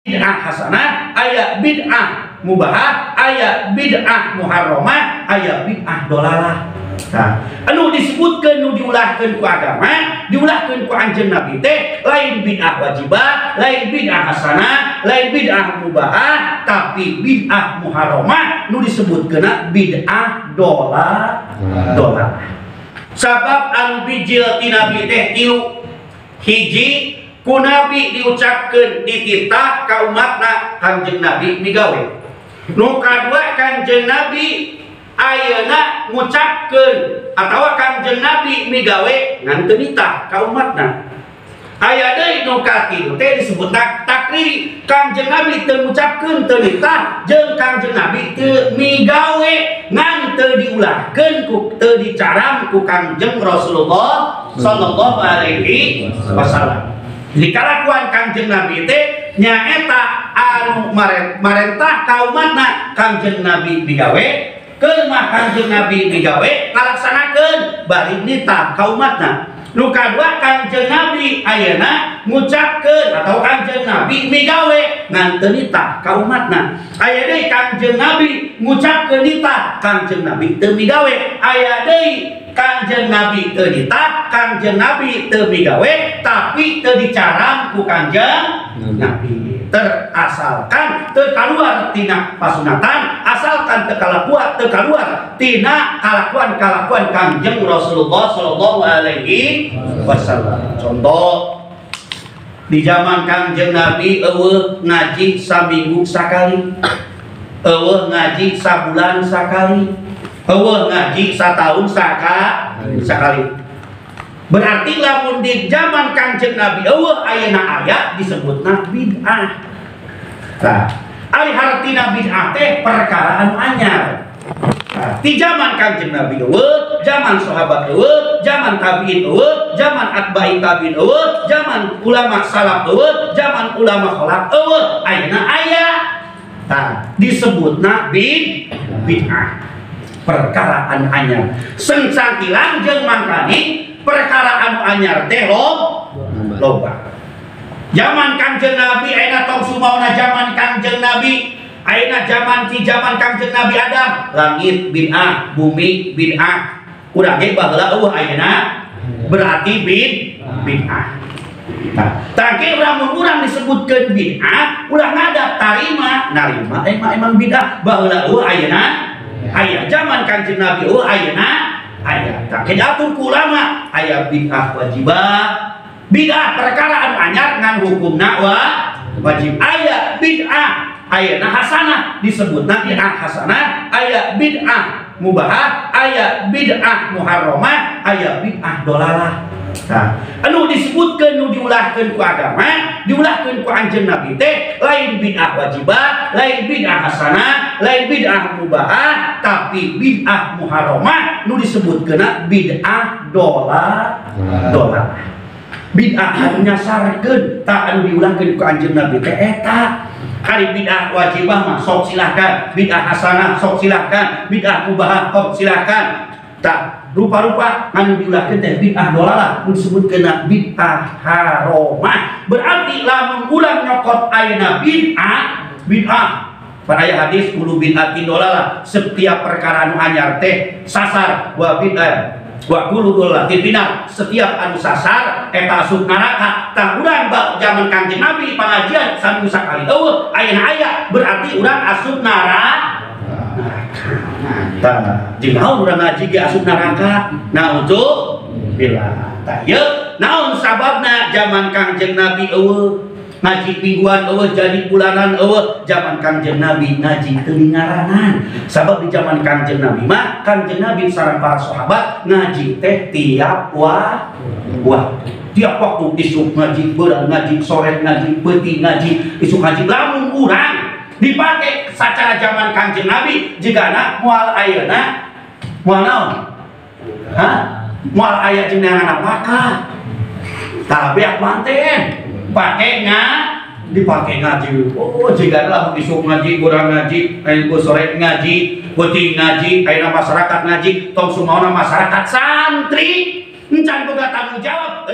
Bid'ah hasanah, aya bid'ah mubahah, aya bid'ah muharramah, aya bid'ah dolalah. Nah, anu disebutkeun nu diulahkeun ku agama, diulahkeun ku Anjeun Nabi teh lain bid'ah wajibah, lain bid'ah hasanah, lain bid'ah mubahah, tapi bid'ah muharramah nu disebutkeunna bid'ah dolalah. Sabab anu bijil ti Nabi teh tilu. Hiji, ku Nabi diucapkeun dititah ka umatna, Kanjeng Nabi migawe. Nu kadua, Kanjeng Nabi ayeuna ngucapkeun atawa Kanjeng Nabi migawe ngan teu nitah ka umatna. Aya deui nu katilu teh disebut takriri. Kanjeng Nabi teu ngucapkeun, teu nitah, jeung Kanjeng Nabi teu migawe ngan teu diulahkeun ku, teu dicaram ku Kanjeng Rasulullah sallallahu alaihi wasallam. Di kalakuan Kanjeng Nabi teh nyaeta anu marentah ka umatna, Kanjeng Nabi migawe, keur mah Kanjeng Nabi migawe ngalaksanakeun bari nitah ka umatna. Nu kadua, Kanjeng Nabi ayeuna ngucapkeun atau Kanjeng Nabi migawe ngan teu nitah ka umatna. Aya deui Kanjeng Nabi ngucapkeun nitah, Kanjeng Nabi teu migawe. Aya deui Kanjeng Nabi teu nitah, Kanjeng Nabi teu migawe, tapi teu dicaram ku Kanjeng Nabi. Terasalkan teu kaluar tina pasunatan, asalkan teu kalakuan, teu kaluar tina kalakuan-kalakuan Kanjeng Rasulullah sallallahu alaihi wasallam. Contoh, di zaman Kanjeng Nabi eueuh ngaji saminggu sakali, eueuh ngaji sabulan sakali, eueuh ngaji satahun sakali. Berarti lamun di zaman Kanjeng Nabi eueuh, ayeuna aya, disebutna bid'ah. Nah, ari hartina bid'ah teh perkara anu anyar. Nah, di zaman Kanjeng Nabi eueuh, zaman sahabat eueuh, zaman tabi'in eueuh, zaman atba'i tabi'in eueuh, zaman ulama salaf eueuh, zaman ulama khalaf eueuh, ayeuna aya. Nah, disebutna bid'ah. Perkara anu anyar. Sengcangkilang jeung mangkani perkara anu anyar teh loba. Zaman Kanjeng Nabi ayeuna tong sumauna zaman Kanjeng Nabi, ayeuna zaman di zaman Kanjeng Nabi Adam, langit bid'ah, bumi bid'ah. Urang ge baheula eueuh, ayeuna berarti bid'ah. Nah, tangke urang mun urang disebutkeun bid'ah, ulah ngadap, tarima, narima emang emang bid'ah, baheula eueuh, ayeuna aya. Zaman Kanjeng Nabi eueuh, ayeuna aya. Tangke diatur ku ulama, aya bid'ah wajibah, bid'ah perkara anu anyar ngan hukumna wajib. Aya bid'ah ayeuna hasanah, disebutna bid'ah hasanah. Aya bid'ah mubahah, aya bid'ah muharramah, aya bid'ah dolalah. Nah, anu disebutkeun nu diulahkeun ku agama, diulahkeun ku Anjeun Nabi teh lain bid'ah wajibah, lain bid'ah hasanah, lain bid'ah mubahah, tapi bid'ah muharramah nu disebutkeunna bid'ah dolalah. Bid'ah anu nyasarkeun, tah anu diulahkeun ku Anjeun Nabi teh eta. Hari bid'ah wajibah mah sok silahkan, bid'ah hasanah sok silahkan, bid'ah mubahah sok silahkan. Tah rupa-rupa anu diulahkeun teh bid'ah dolalah nu disebutkeunna bid'ah haramah. Berarti lamun urang nyokot ayeuna bid'ah, bid'ah pada aya hadis kullu bid'atin dolalah, setiap perkara anu anyar teh sasar, wa bid'ah wa kullu dolalatin finnar, setiap anu sasar eta asup neraka. Tah urang zaman Kanjeng Nabi pengajian saminggu sakali eueuh, ayeuna aya, berarti urang asup neraka. Tah jeung naon urang ngaji ge asup neraka? Naudzubillah. Tah ieu naon sababna zaman Kanjeng Nabi eueuh ngaji mingguan eueuh, jadi bulanan eueuh? Zaman Kanjeng Nabi ngaji teu ngaranan. Sabab di zaman Kanjeng Nabi mah Kanjeng Nabi sareng para sahabat ngaji teh tiap waktu, tiap waktu, isuk ngaji, beurang ngaji, sore ngaji, peuting ngaji, isuk ngaji. Lamun urang dipake sacara zaman Kanjeng Nabi jigana moal ayeuna moal naon? Hah? Moal aya jeung neangan apakah? Tah beak manten pake dipake ngaji. Oh, jika lamun isuk ngaji, kurang ngaji, ayeuna sore ngaji, peuting ngaji, ayeuna masyarakat ngaji, tong sumaona masyarakat santri encan boga tanggung jawab.